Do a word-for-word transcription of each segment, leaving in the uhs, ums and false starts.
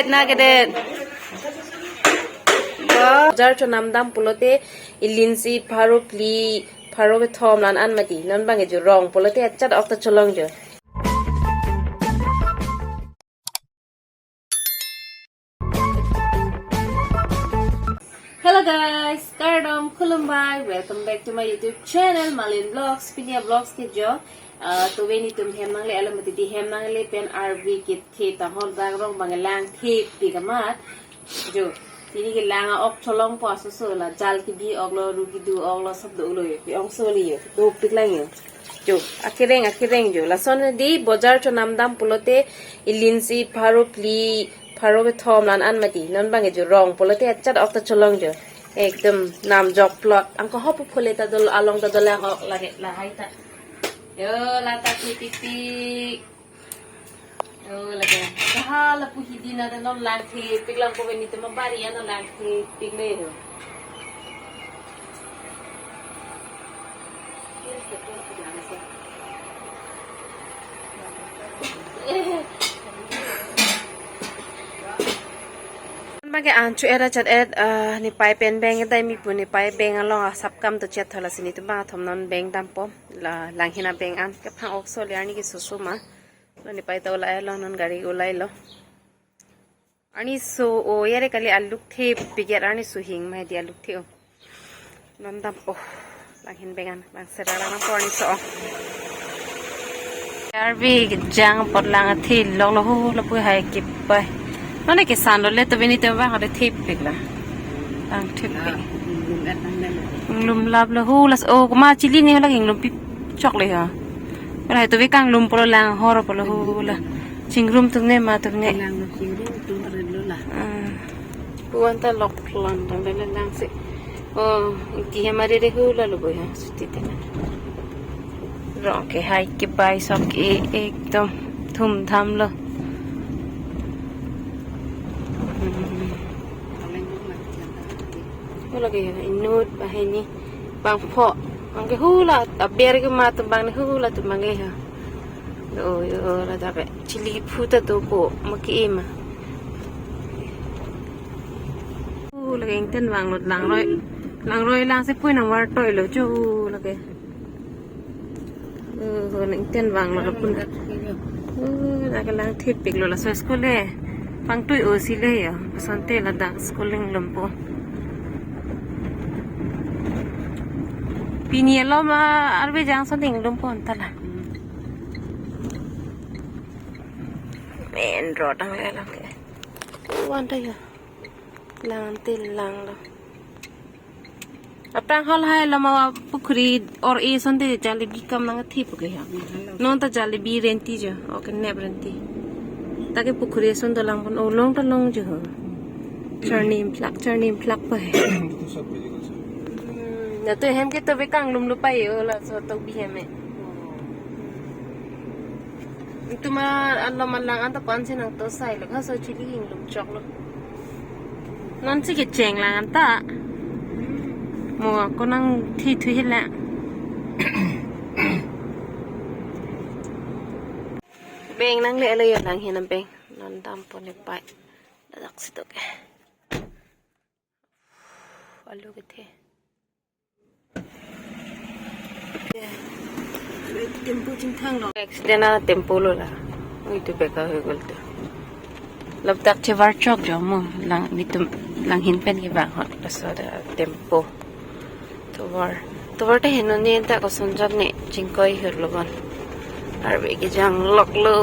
Na kedet. Bojar chonam dam pulote ilinsi pharo phli, pharo kethom la-an an mati. Non bang ke jo rong pulote achat ok ta cholong jo. Hello guys, kardom, khulumbai, welcome back to my YouTube channel, Malin Vlogs, Pinia Vlogs ke jo. Ah, to ve netum hem nangle alam titi hem nangle pen arvi kethe ta hor dak rong bang langthepik amat. Jo, pini ke lang a-ok cholongpo asoso la, jal kebi ok lo, ru kedu ok lo, sab do lo yo, pi-ong so li yo, dopik lang yo. Jo, akereng, akereng jo. Lason di bojar chonam dam pulote ilinsi pharo phli, pharo kethom la-an an mati. Non bang ke jo rong pulote achat ok ta cholong jo. Ekdom nam jok plot. Angko hop phule ta dolo, along ta dolo, angko lake lahai ta. Yo, la ta thepikpik. Oh, lake. Kaha lapu hidi na ta non langthepik lang ko ve netum abari ano langthepik le ho. Bang ke an chu era chat et, ah, nepai pen beng dai mi pu, nepai beng along asap kam to chet thola si netum bang athom non beng dampo la langhin abeng an kephang ok so le arni ke susu ma. Lo nepai ta ulai lo, non gari ulai lo. Arni so o yare kali aluk thepik yar arni so hing mai di aluk the o. Non dampo. Langhin beng an, bang sera lang po arni so. Arvi kejang apot lang athe lok lo ho lapu hai kepai. Non ke san lo le to ve netum bang hade thepik la. Langthepik. Lum lap lo ho las o kuma chili ni ho la inglum pip chok le ha. Rai to ve kanglum pulo lang hor pulo ho la. Chingrum tum ne ma tum ne. Lang lo chingrum tum ren lo la. Ah. Puan ta lok plan tang le lang si. Oh, ingti hem arere hula lo boi ha, suti te na. Rong ke hai kepai sok e ekdom thum tham lo. Hmm. Hula ke inut bahini bang pho. Bang ke hula aber ke ma tum bang ne hula tum bang ke ha. Oh, yo, la ta ke. Chili phu ta dopo, ma ke ema. Uh, lake ingten vang lo langroi. Langroi lang si pui nang var toi lo chu lake. Uh, ingten vang lo pun. Uh, lake langthepik lo laso school le. Pangtui o si le yo. Asonte ladak school inglum po. Pini alom arve jang asonte inglum po anta la. Main road ang le lang ke. Wan ta ya. Lang te lang lo. Aphrang hol hai lo ma pukhri or e asonte jalebi kam nangthepik ke ya. Non ta jalebi renti jo. Oke nep renti. Ta ke pukhri ason dolang pon o long ta long jo. Charnim plak, charnim plak pa hai. Hmm, na to hem ke to ve kanglum lo pa yo laso to bi hem e. Tuma alom alang anta pan si nang to sai lo, ha so chili inglum chok lo. Non si kecheng lang anta. Mo ko nang thi thu hi la. Beng nangle lo yo langhin abeng. Non dampo nepai. Ladak si to ke. Alu kethe. Tempo chingthang lo. Accident a tempo lo la. Ui tu beka hoi gol tu. Ladak chevar chok jo mo lang netum langhin pen kevang hot laso da tempo. Tovar. Tovar ta heno ne ta koson jat ne chingkoi hir lo bon. Arve kejang lok lo.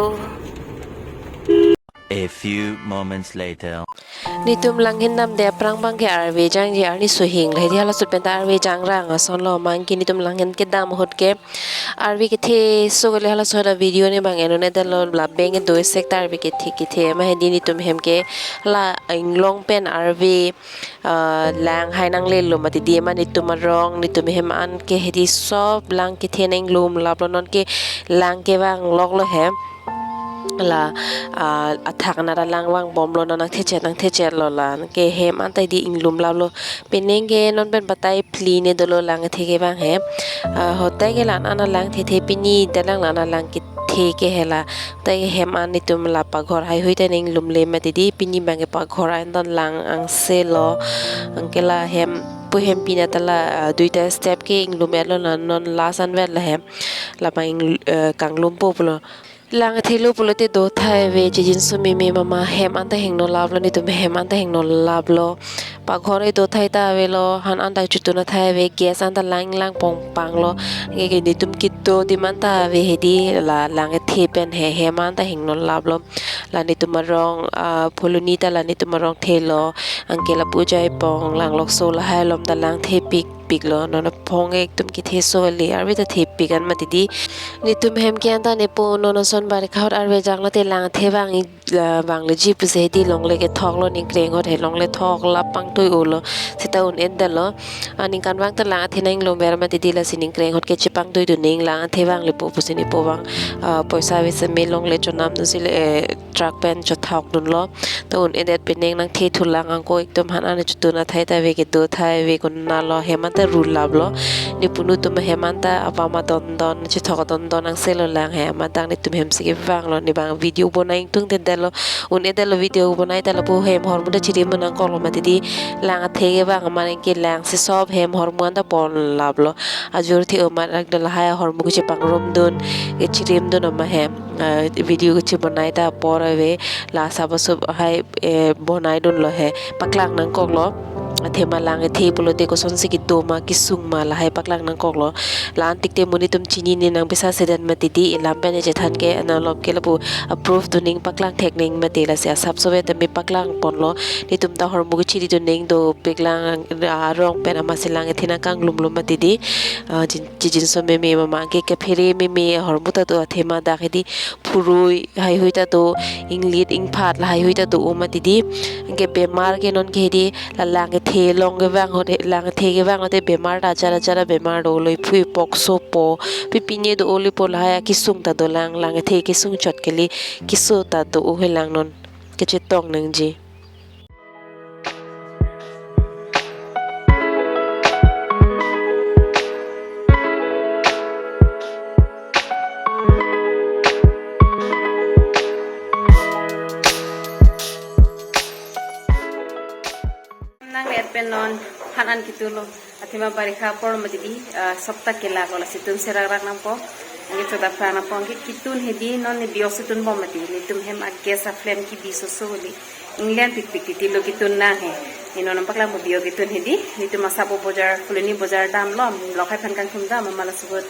A few moments later. Netum langhin damde aphrang bang ke arve jangji arni so hing le hedi halaso pen ta arve jangrang ason lo mang ke netum langhin kedam ahut ke arve kethe so ke le halaso da video ne bang eno ne da lo la beng do sek ta arve kethe kethe ma hedi netum hem ke la inglong pen arve ah, lang hai nangle lo mati di ma netum arong netum hem an ke hedi sob lang kethe nang lum lap lo non ke lang kevang lok lo hem. La, ah, athak anat alang vangbomlo, non nangthechet nangthechetlo, la ke hem anta hedi inglumlaplo. Penang ke non pen batai phli ne dolo lang kethe kevang he. Ah, hotai ke la-an alang thethe, pini dalang la-an alang kethe ke hela. Hotai ke hem an netum la paghor haihui ta ne inglumle mati di, pini abang ke paghor an don lang angse lo. Anke la hem pu hem pina ta la, ah, duita step ke inglum-etlo, la non last anvet la hem labang ing-, eh, kanglumpo pulo. Lang thelo pulote do thai ave, chijinso meme mama, hem anta hingno laplo, netum hem anta hingno laplo. Paghor e do thai ta avelo, han anta chotun athai ave, gas anta lang lang pongpanglo. Anke netum kedo adim anta ave hedi, la lang kethe pen he hem anta hingno laplo. La netum arong, ah, Phuloni ta la netum arong thelo. Anke lapu Jaipong, Langlokso lahai along ta lang thepik piklo, non aphong ekdom ketheso kali, arve ta thepik an mati di. Netum hem ke anta nepo, non ason barikha ahut arve janglo te lang kethe vang, ah, vangleji pusi hedi longle kethoklo, ningkreng ahut he longle thok la pangtui-olo, seta un-edetlo. Ah, ningkan vang ta lang kethe nang inglumver mati di, lasi ningkreng ahut ke chepangtuidun nang, lang kethe vanglepo pusi nepo vang, ah, poisa ave seme longle chonamdunsi le, eh, truck pen chothokdunlo. To un-edet penang nangthe thulang angko, ekdom han an chotun athai ta ave, kedo thai ave, konatlo hem anta rulaplo. Nepunu atum hem anta apama dondon, chethok dondon angse lo lang he, amatang netum hem si kevanglo, ne abang video bonai ingtungdetlo, un-edetlo video bonai ta lapu hem ahormu ta chirim nangkoklo mati di, lang kethe kevang amat anke lang si sop hem ahormu anta ponlaplo. Ajor the amat rak lahai ahormu kechepangrumdun, kechirimdun ama hem, ah, video kechebonai ta apor ave, la sap asup hai, eh, bonaidunlo he, paklang nangkoklo. Athema lang kethe pulote kosonsi kedo ma kesung ma lahai paklang nangkoklo. La antik te mo netum chinine nang bisa sedan mati di, elam pen echethan ke, nalom ke lapu approve dun nang, paklang thek nang mati, lasi asap sove tame paklang ponlo. Netum ta ahormu kechiridun nang dopiklang, ah, arong pen amatsi lang kethe nangkanglumlo mati di. Ah, jin-, chijinso meme mama, anke kaphere meme ahormu ta do, athema dak hedi phurui haihui ta do, inglit ingphat la haihui ta do-o mati di. Anke bemar ke non ke hedi la lang kethe along kevang ahut, lang kethe kevang ahut te bemar ta ajat ajat abemar dolo, iphu ipok sopo, pipine do-o lepo, lahai akesung ta dolang, lang kethe kesung chot kali, keso ta do-o helang, non kechetong nangji. Nang-et pen non han an ketun lo. Athema barikha apor mati di, ah, sop ta kelak lo, lasi tun serak rak nangpo. Anke chot aphrang nangpo, anke ketun hedi non ne biok si tunbom mati. Netum hem a-gas a-flame kebi soso kali. Inglen pikpik titi lo ketun nang he. Ne non nangpaklangpo biok ketun hedi. Netum asap o bojar, Phuloni bojar damlo, block hai aphan kangthum dam, ama la subut,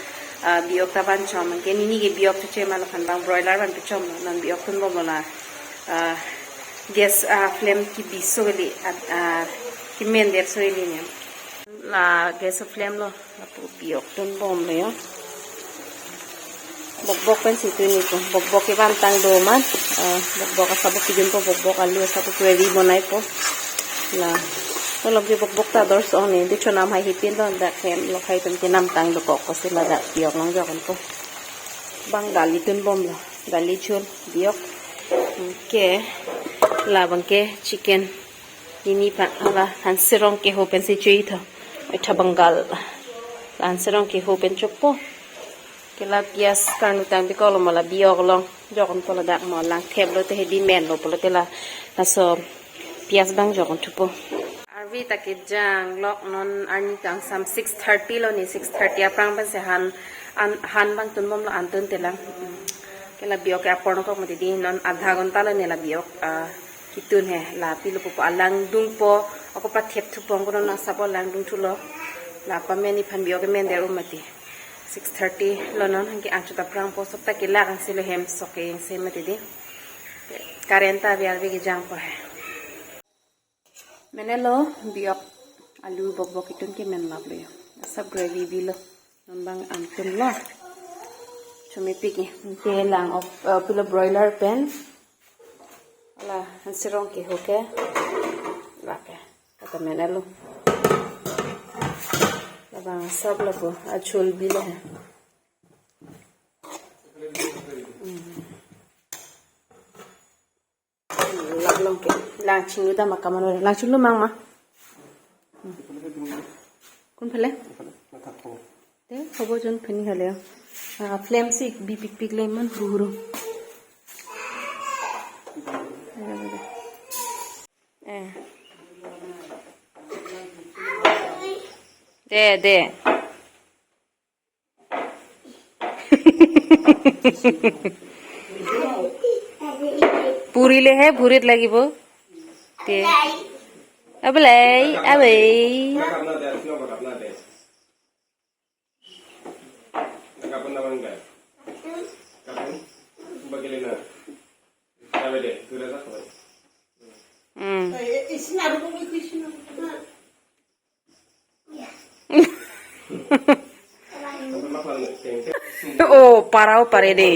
ah, biok ta vanchom. Anke nini ke biok thuche ma, laphan abang broiler van pechomlo, non biok tunbomlo la. Ah, gas, ah, flame kebi so kali, ah, ah, kemen der so ili niam. La gas flame lo, lapu biok tunbomlo yo. Bokbok pensi tun-ikpo, bokbok kevantang do amat, ah, bokbok asap o pidunpo, bokbok alu asap o gravy bonaipo. La, malom ke bokbok ta ador so ne, di chonam haihui pinlo, dak hem lok hai pen kenamtang dokok, kosi ladak biok nang jokon po. Bang dali tunbomlo. Dali chul biok. Anke labang ke chicken. Nini pa hala hanserong keho pensi chui tho. Mitha Bengal. La hanserong keho pen chopo. Ke la pias karnu tang bikolo, ma la biok along jokon po, ladak mo lang theplo te hedi menlo pulote la, laso pias abang jokon thupo. Arve ta kejang lok, non arni kangsam six thirty lo, ne six thirty aphrang pensi han, an, han abang tunbomlo, an tunte lang. Mm. Ke la biok ke apor nangkok mati di, non adha ghonta lo ne la biok, ah, ketun he, la pilo pupo, alang dungpo, ako pathep thupo, ako non asap o lang dungthulo. La pamen iphan biok kemen der-o mati. Six thirty lo non, anke an chot aphrang po, sop ta kelak angse lo, hem sok ke angse mati di. Current ta ave, arve kejangpo he. Menlo biok, alu bokbok ketun ke menlaplo yo. Asap gravy bilo. Non abang an tunlo. Chomepik ni. Anke lang op, eh, pilo broiler pen. La hanserong keho ke. Lake. Kata menlo. Labang asap lapu achul bilo he. Hmm. Along ke. Langchinglu dam akam ano. Langchinglu mang ma. Kun phale? Te, hobo jon phini hale. Ah, flame si bipikpik le man huru huru. Eh. De, de. পুৰিলেহে ভৰিত লাগিব। তে। আবেলাই, আবেই। উম। Oh, parau pare de.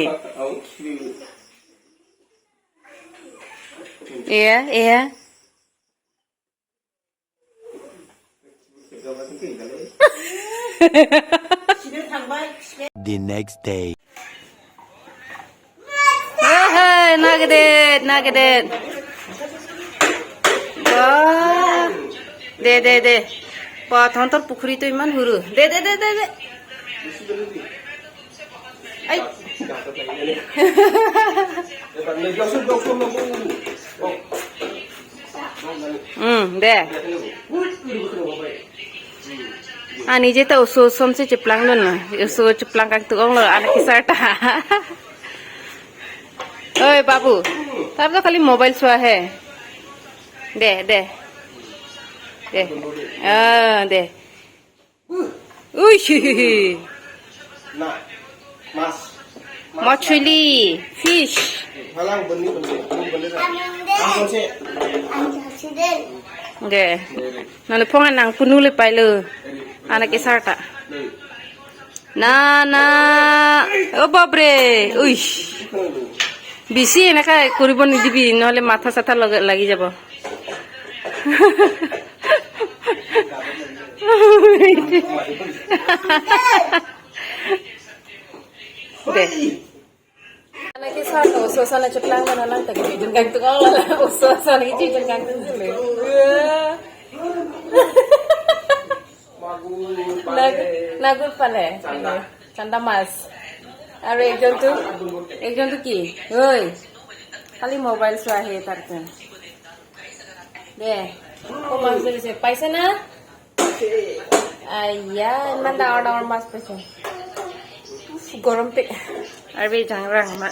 Iya, iya. The next day. Hey, hey, nagdet, nagdet. Wah. De, de, de. Wah, thontor pukhuri to iman huru. De, de, de, de, de. Ai. Hmm, de. Ani je ta oso osom si cheplang dun na. Oso cheplang kangtung onglo anak kesar ta. Oi, babu. Tar to khali mobile sua hai. De, de. De. Ah, de. Ui. Na, mas. Machuli, fish. Halang bani bani, bani bani. Ang konse. Ang konse din. Okay. Nale phone nang punu le pailo. Anak kesar ta. Na, na. Oh, bapre. Ui. Bisi enaka kuribo nidibi, nohole matha satha log-, lagi jabo. De. Anak kesar to, oso oso na cheplang na lang tagi jun kangtung onglo, oso oso na jun kangtung sile. Nag-, nagur pale. Chanda. Chanda mas. Are ekjon tu, ekjon tu ki? Oi. Khali mobile sua hai tar tu. De. Ko mas dei se paisa na? Aya, iman dangor dangor mas paisa. Gorom pe. Arve jangrang ma.